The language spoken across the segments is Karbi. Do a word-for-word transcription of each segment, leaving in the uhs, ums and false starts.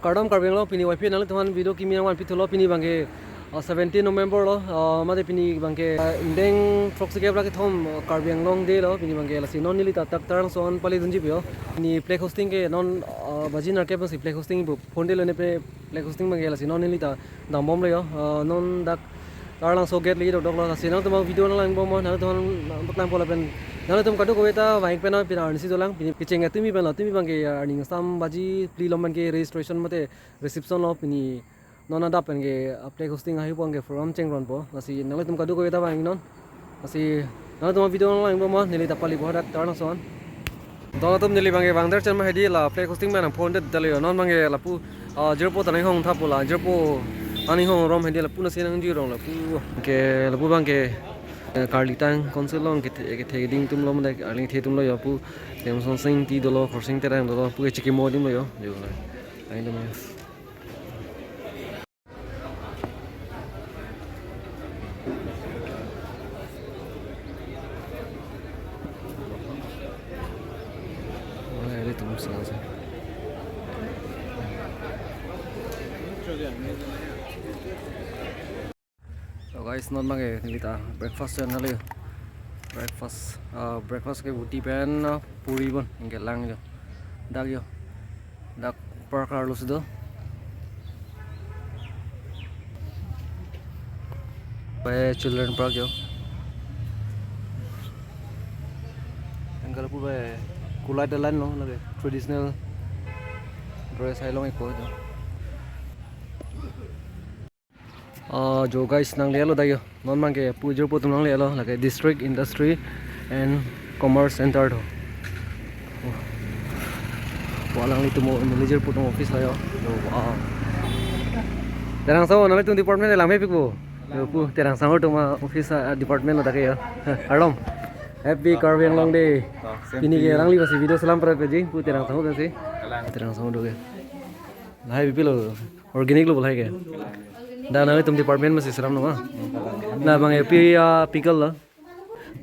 Kardom Karbi Anglong, pini Y P nanglitum aphan video kimi nangvanpi thulo. Pini abangke, ah, seventeen November lo, ah, mate pini abangke, ah, ingdeng throksikep ra kethom, ah, Karbi Anglong Day lo pini abangke. Lasi non neli ta dak Taralangso an pali dunji pio. Pini flag hoisting ke non, ah, baji nerkep si flag hoisting pu phone de lo ne pe flag hoisting abangke, lasi non neli ta dambomlo yo. Ah, non dak Taralangso gate lagi dokdok lo, lasi nangtum video nanglangbom, nangtum paklangpo lapen nangtum kadokave ta vang pen pini arnisi dolang, pini kecheng atumi pen lo, atumi abangke, ah, arni stam baji phli along abangke registration mate reception lo. Pini non adap pen ke, ah, flag hoisting ahi abangke program chengronpo. Lasi nanglitum kadokave ta vang non. Lasi nangtum video nanglangbom, neli ta palipo dak Taralangso an. Don atum, neli abangke vang der chen ma hedi la flag hoisting abang phone det dali yo. Non abangke lapu, ah, jirpo ta nanghong thapo la, jirpo ta nanghong rom hedi lapu nasi nangjirong lapu. Ke lapu abangke, eh, Karlitang Council along kethe, kethe keding atum lo mate arleng the atum lo yo pu. Demson Sing ti dolo, Khorsing Terang dolo, pu ke chikimo adim lo yo. Yo la. Ain dam yo. Wah, ini tuh salah sih. So guys, non abangke neli ta breakfast chen hali. Breakfast, ah, breakfast ke ruti pen, ah, puri bon, ingke lang yo. Dak yo. Dak park arlo si do. Pai children park yo. Anke lapu pai kulai dalan lo, lake traditional dress hai long eko jo. Ah, jo guys, nanglelo dak yo. Non abangke pu jirpo atum nanglelo, lake District Industry and Commerce Center do. Oh. Pu alanglitum o manager pu atum office lo yo. Yo, wow. Terang Sangho, nanglitum department langmepikpo. Yo, pu Terang Sangho atum a-office, ah, department lo dak yo. Kardom. Happy Karbi Anglong Day. Oh, same to you. Pini ke alangli basi video selam pra peji, pu Terang Sangho pensi. Kalang. Terang Sangho do ke. Lahai bipi lo, organic lo lahai ke. Dak nanglitum department masi selam lo ma? Dak abangke pi, ah, pickle lo.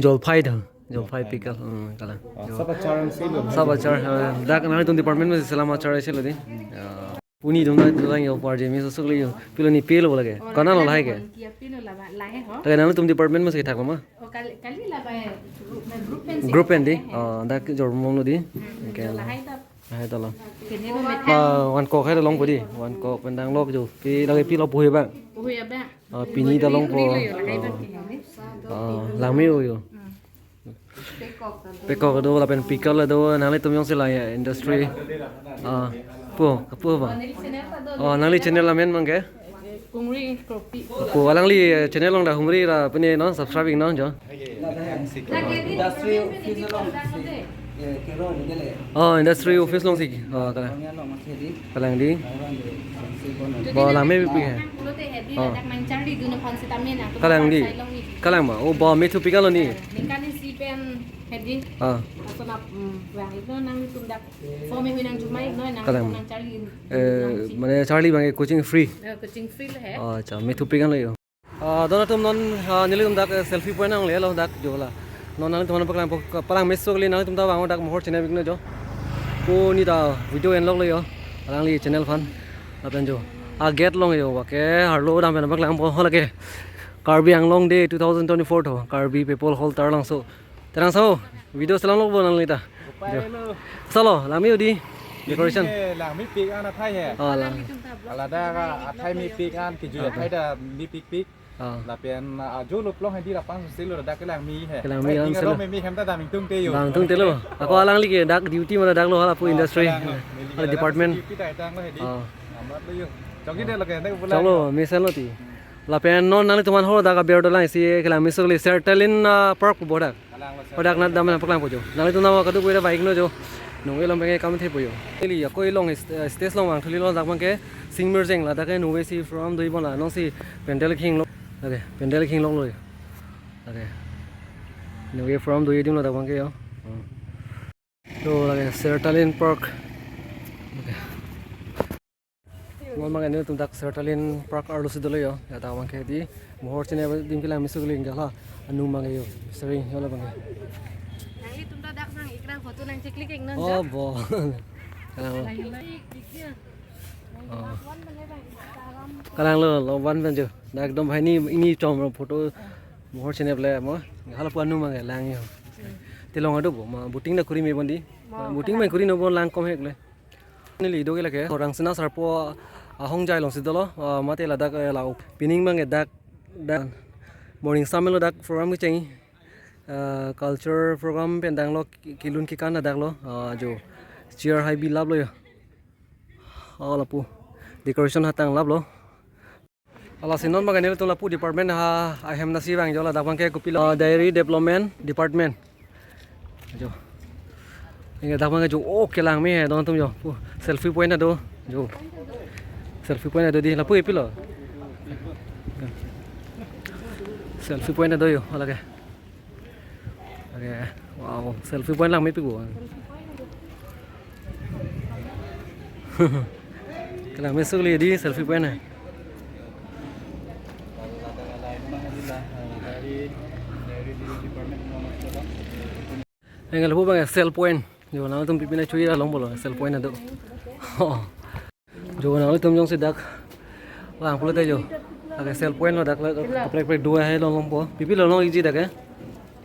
Jolphai do. Jolphai pickle. Hmm, kalang. Ah, sab achar si lo. Sab achar, ah, dak nanglitum department masi selam achar si lo di. Ya. Puni atum na lang yo, parje mi sosok le yo. Pilo ne pe lo lake. Kona lo lahai ke? Kia pilo laba, lahai ho. Lake nanglitum department masi thak lo ma? Oh, kali, kali laba, eh, group, group pen si. Group pen di. Oh, dak jormong lo di. Hmm, oke. Lahai ta. Lahai ta lo. Kene lo methang. Ah, one Coke hai ta longpo di. One Coke pen dang lok jo. Pi lake pilo puhui abang. Puhui abang. Ah, pini ta longpo. Kuri lo yo, lahai ta kene. Ah, langme-o yo. Hmm. Pekok do lapen pickle do, nanglitum jongsi la ya industry. Ah, pu, pu ba? Oh, nangli channel amen abangke? Kungri Kropi. Pu alangli, eh, channel along dak humri ra pine non, subscribe non jo. Industry office along si, eh, kerong gele. Oh, industry office along si. Oh, kalang. Kerong along si di. Kalang di. Kerong di. Bo langmepik he. Pulote hedi, oh, ladak nangcharli dun aphan sitame na. Kalang di. Sai long ni. Kalang ma. Oh, bo me thu pickle lo ni. Ningkan isi pen hedi. Ah. Laso nap, mm, vang iknon, nangtum dak form hui nang jumai iknon, nang, kalang, nangcharli. Eh, mane charli abangke coaching free. Eh, coaching free lo he. Oh, acha, me thu pickle lo yo. Ah, don atum, non, ah, nelitum dak, eh, selfie point nanglelo dak jo la. Non nanglitum aphan paklangpo, palang meso kali, nanglitum ta vang dak mohor chine bikno jo. Pu ne ta video enlok lo yo. Alangli channel aphan. Lapen jo. Ah, gate along yo, wake arlo dam pen paklangpo ho lake. Karbi Anglong Day two thousand twenty-four tho. Karbi People Hall Taralangso. Terang Sangho, video selam lok bo nangli ta. Upai lo. Salo, langme-o di. Decoration. Ini ke langmepik an athai he. Oh, lang. Alada ka athai mepik an, kejui, oh, athai ta mepikpik. Oh. Lapen, ah, jo lo plong hedi lapan silo dak ke langme he. Ke langme an silo. Meme hem ta dam ingtung te yo. Dam ingtung te lo. Ako alangli ke dak duty mane dak lo hala pu industry. Oh, kalang lo. Hala department. Duty ta tang lo hedi. Oh. Amat lo yo. Chokji de lo ke, nek pulang. Choklo, mesen lo ti. Lapen non nanglitum aphan ho dak aber dolang isi kelang meso kali, Sertalin, ah, Park pu bodak. Kalang lo, sir. Bodak nat dam na paklangpo jo. Nanglitum nang kadokave ta vang iknon jo. Nung elom abangke kam thepo yo. Ili ya koi along is-, eh, stage along vang thuli lo dak abangke sing mirjeng la dak ke nove si program do-i bon la non si pandal khing lo. Oke, pandal khing lo lo yo. Oke. Nove program do-i adim lo dak abangke yo. Hmm. To lake Sertalin Park. Oke. Non abangke nelitum dak Sertalin Park arlo si dolo yo. Ya dak abangke di mohor chine adim kelang meso kali ingkala. Anu abangke yo. Sering yo la abangke. Nanglitum ta dak sang ikrang photo nangcheklik iknon jo. Oh, bo. Kalang. Lagi, lagi. Oh. Kalang lo, lo van pen jo. Dak dom hai ni, ini chom lo photo. Mohor chenep le mo. Hala puan nu mang lang yo. Te long ado bo ma, boating dak kuri me bondi. Mo, boating kalang. Mai kuri no bon lang kom hek le. Neli do ke lake, Rangsina Sarpo ahongjai alongsi dolo, ah, mate ladak, eh, lau. Pining bang dak, dak morning samelo dak program kecheng, ah, culture program pen danglo ki-, kelun kekan dak lo, ah, jo chair hai bi laplo yo. Oh, lapu decoration hatang laplo. Lasi non bang nelitum lapu department ha ahem nasi bang jo ladak bang ke kopilo, ah, dairy development department. Jo. Inge dak bang jo, oh, kelang me hai don atum jo. Pu, selfie point ado. Jo. Selfie point ado di lapu epilo. Selfie point ado yo, lake. Oke, wow, selfie point lang mepik bo. Kelang mesuk li di selfie point hai. Yang lapu bang selfie point. Jo, nangtum pipi na chui ra long bolo selfie point ado. Oh. Jo, nanglitum jongsi dak lang pulote jo. Ake selfie point lo dak, kaprek kaprek do hai long longpo. Pipi lo long iji dak eh?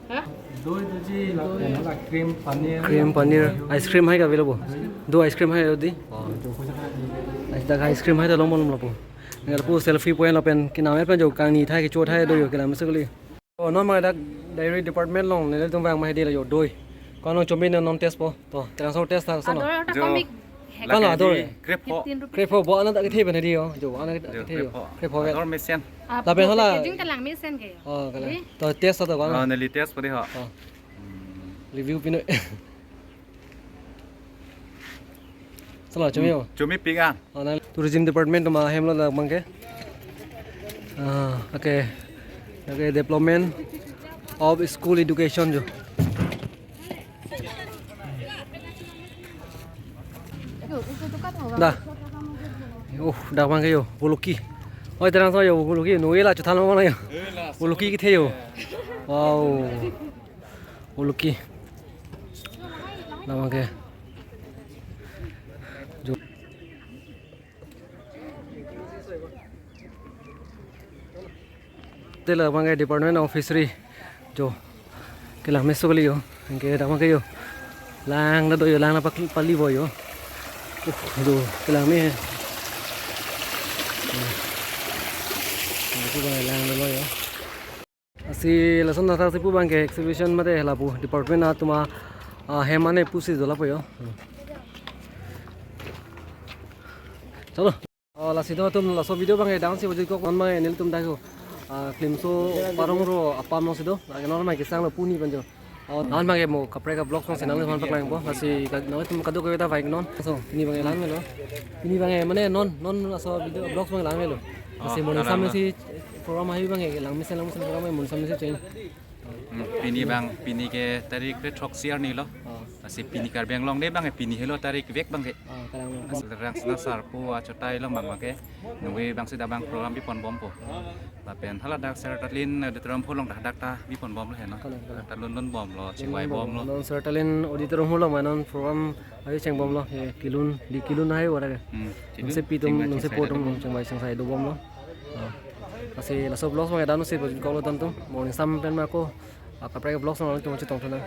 Hah? Doi doji, lapen hala cream paneer. Cream paneer, ice cream hai ke available? Do ice cream hai do di? Oh, jo. Ice, dak ice cream hai ta long bolo lapu. Nang lapu selfie point lapen kenam pen jo kangni thai kecho thai do jo, kelang mesuk li. Oh, non ma dak dairy department along nelitum vang ma hedi la jo doi. Ko-an along chomi non test po. To, terang so test ta so no. Ador ta Jo. Komik. Kan la lake ador. Di krepho. Fifteen rupees. Krepho bo anak kethe pen hedi yo. Jo, anak Jo, kethe yo. Krepho. Krepho ke. Ador mesen. Ah, Lapen bo hala. Packaging ta lang mesen ke yo. Oh, kala. Di? To test to ko-an. Oh, neli test po di ho. Oh. Hmm. Review pino. Sala chomi yo. Chomi pik an. Oh, nang tourism department atum ahem lo dak bang ke. Ah, okay. Okay, development of school education jo. Dah. Oh, dak bang ke yo, buluki. Oi, terang so yo, buluki. Nui la chuthan lo mana yo. Buluki kethe yo. Wow. Buluki. Dak bang ke. Jo. Te la bang ke Department of Fishery. Jo. Kelang mesuk li yo. Anke dak bang ke yo. Lang dak do yo, lang na pakli pali bo yo. Uh, jo, kelang me. Anke bang lang dak lo yo. Lasi lason thakthaksi pu bang ke exhibition mate lapu department atum ahem ane pusi dola po yo. Chalo. Oh, lasi do atum laso video bang ke dang si wajud kok non bang ke nelitum dak ko. Ah, film so parong ro apam alongsi do. Lake non bang ke sang lo puni pen jo. Oh, non bang ke mo kaprek ka vlog alongsi nangli man paklang po. Lasi ka-, nangtum kadokave ta vang non. So, pini bang ke lang melo. Pini bang ke mane non, non laso video vlog bang ke lang melo. Lasi Oh, morning lang sam lang. Si program hai bang ke lang mesen lang mesen program hai morning sam si cheng. Hmm, pini bang, pini ke tarik kre throksi arni lo. Oh. Lasi pini Karbi Anglong Day bang, pini helo tarik vek bang ke. Oh, kalang lo. Lasi Rangsina Sarpo achotai along bang bang ke. Nungve bang si dak bang program bipon bompo. Lapen hala dak Sertalin auditorium along dak dak ta bipon bomlo heno. Kalang, kalang. Dak ta lun lun bomlo, chingvai bomlo. Non Sertalin auditorium along ma non program hai cheng bomlo. He kelun, di kelun hai ora ke. Hmm, Nungse kelun, pitum, chingvai nungse chingsai potum, dak bom. Chingvai chingsai do bomlo. Oh. Lasi laso vlogs bang ke dang si pajut kok lo don atum. Morning sam pen ma ko. Ah, kaprek vlogs nangtum chetong thunang.